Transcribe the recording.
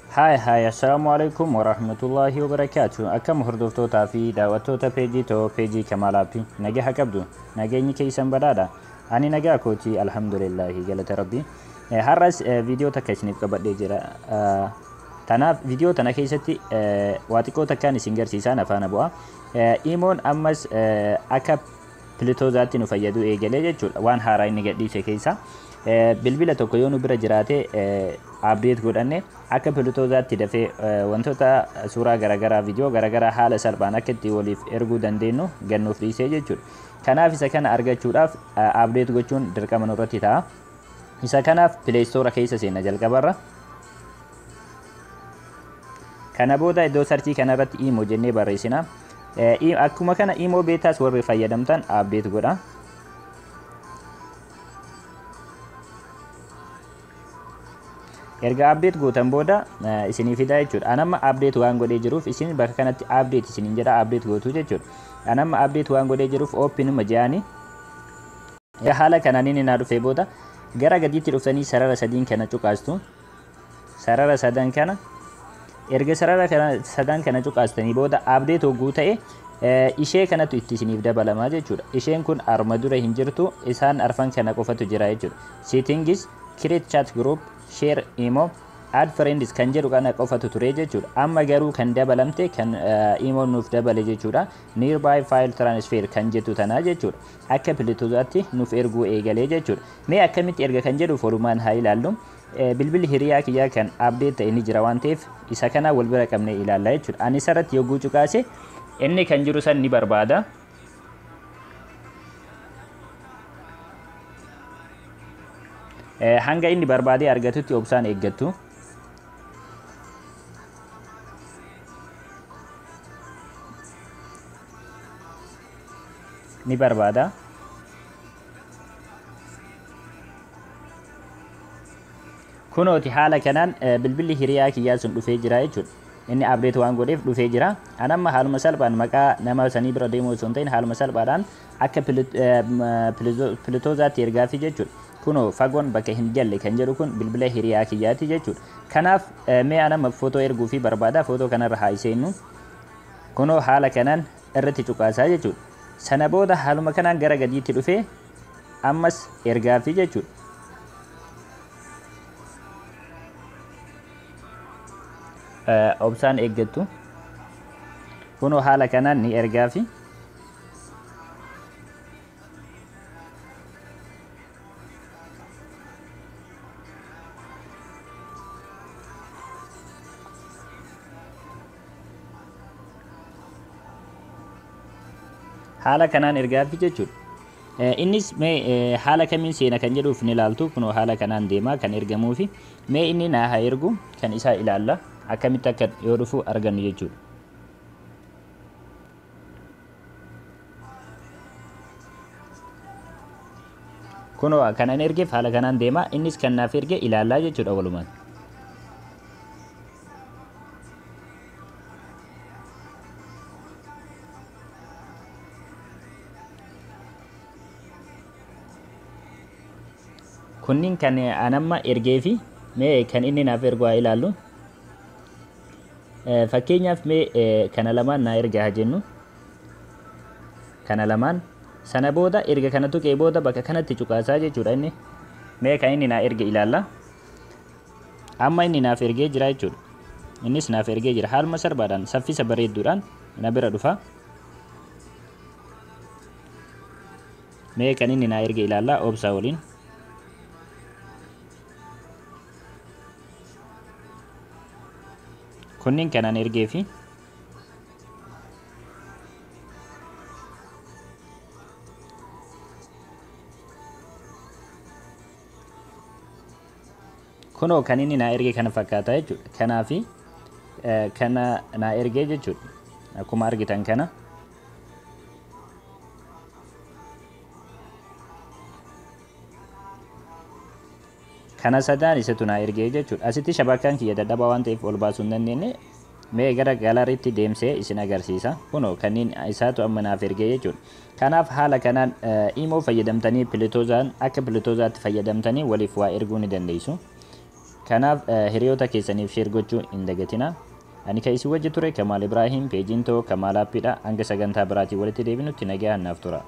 Haay haay, assalaamu alaikum warahmatullaahi wabarakaatu. Akkam hordoftootaa fi daawwattoota peejii too, peejii Kamaalaappi, nagaha qabdu? Nageenyi keessan badhaadha? Ani nagaa kooti, alhamdulillaahi, galata rabbii. Har'as viidiyoo takka isiniif qabadhee jira. Tanaaf viidiyoo tana keessatti waa xiqqoo takkaan isin garsiisaan afaana bu'a. Imoon ammas akka Bluetoothaatti nu fayyaduu eegalee jechuudha. Waan haaraa inni gadhiise keessa bilbila tokko yoo nu bira jiraate, update godhanne akka Bluetoothaatti dafee wantoota suuraa garaagaraa, viidiyoo garaagaraa haala salphaan akka itti waliif erguu dandeenyu gannuuf dhiisee jechuudha. Kanaaf isa kana argachuudhaaf update gochuun dirqama nurratti ta'a. Isa kanaaf Play Store keessa seenna jalqabarra. Kana booda iddoo search kanarratti Imo jennee barreessina. Akkuma kana Imo betas warri fayyadamtan update godha. Erga update gootan booda isinii fida jechuudha. Anamma update waan godhee jiruuf isin bakka kanatti update isiniin jedha, update gootu jechuudha. Anamma update waan godhee jiruuf openuma jedhani. Haala kanaan inni naa dhufee booda gara gadiitti dhuftanii sarara sadiin kana cuqaastu. Sarara sadan kana erga sarara sadan kana cuqaastanii booda update hogguu ta'e ishee kanatu itti isiniif dabalamaa jechuudha. Isheen kun arma dura hin jirtu, isaan arfan kana qofatu jira jechuudha. Settings, create chat group, share Imo, add friends kan jedhu kana qofatu ture jechuudha. Amma garuu kan dabalamte, kan Imo nuuf dabale jechuudha, nearby file transfer kan jettu tanaa jechuudha. Akka Bluetoothaatti nuuf erguu eegalee jechuudha. Mee akkamitti erga kan jedhu forumaan haa ilaallu. Bilbilli hiriyaa kiyyaa kan update ta'e ni jira waan ta'eef isa kana wal bira qabnee ilaalla jechuudha. Ani isarratti yogguu cuqaase inni kan jiru san ni barbaada. Hanga inni barbaadee argatutti obsaan eeggattu. Ni barbaada. Kunooti haala kanaan bilbilli hiriyaa kiyyaa sun dhufee jira jechuudha. Inni update waan godheef dhufee jira. Anamma haaluma salphaan maqaa nama sanii bira deemuu osoo hin ta'in haaluma salphaadhaan akka Bluetoothaatti ergaafi jechuudha. Kunoo fagoon bakka hin galle kan jedhu kun bilbila hiriyaa kiyyaati jechuudha. Kanaaf mee anamma footoo erguu fi barbaada, footoo kanarra haa seennu. Kunoo haala kanaan irratti cuqaasaa jechuudha. Sana booda haaluma kanaan gara gadiitti dhufee ammas ergaafi jechuudha. Obsaan eeggattu. Kunoo haala kanaan ni ergaafi. Haala kanaan ergaafi jechuudha. Innis mee haala kamiin seena kan jedhuuf ni ilaaltu. Kunoo haala kanaan deemaa kan ergamuufi. Mee inni naa haa ergu, kan isaa ilaalla, akkamitti akka yoo dhufu argannu jechuudha. Kunoo kanan ergeef haala kanaan deema, innis kan naaf erge ilaallaa jechuudha walumaan. Kunniin kan anamma ergee fi mee kan inni naaf ergu haa ilaallu. Fakkeenyaaf mee kana lamaan naa erga haa jennu. Kana lamaan sana booda erga kana tuqee booda bakka kanatti cuqaasaa jechuudha inni. Mee kan inni naa erge ilaalla. Amma inni naaf ergee jira jechuudha. Innis naaf ergee jira. Haaluma salphaadhaan saffisa bareedduudhaan na bira dhufa. Mee kan inni naa erge ilaalla obsaa waliin. Kunniin kanaan ergee fi kunoo kan inni naa erge kana fakkaata jechuudha. Kanaafi kana naa ergee jechuudha. Akkuma argitan kana. Kana sadaan isatu naa ergee jechuudha. Asitti shabakaan kiyya dadhabaa waan ta'eef ol baasuu hin dandeenye. Mee gara gallerytti deemsee isin agarsiisa. Kunoo kanneen isaatu amma naaf ergee jechuudha. Kanaaf haala kanaan Imo fayyadamtanii Bluetoothaan akka Bluetoothaatti fayyadamtanii waliif waa erguu ni dandeessu. Kanaaf hiriyoota keessaniif share gochuu hin dagatina. Ani kan isin wajji ture Kamaal Ibraahim, peejiin too Kamaal Aappiidha. Hanga sagantaa biraatiin walitti deebinutti nagaa naaf tura.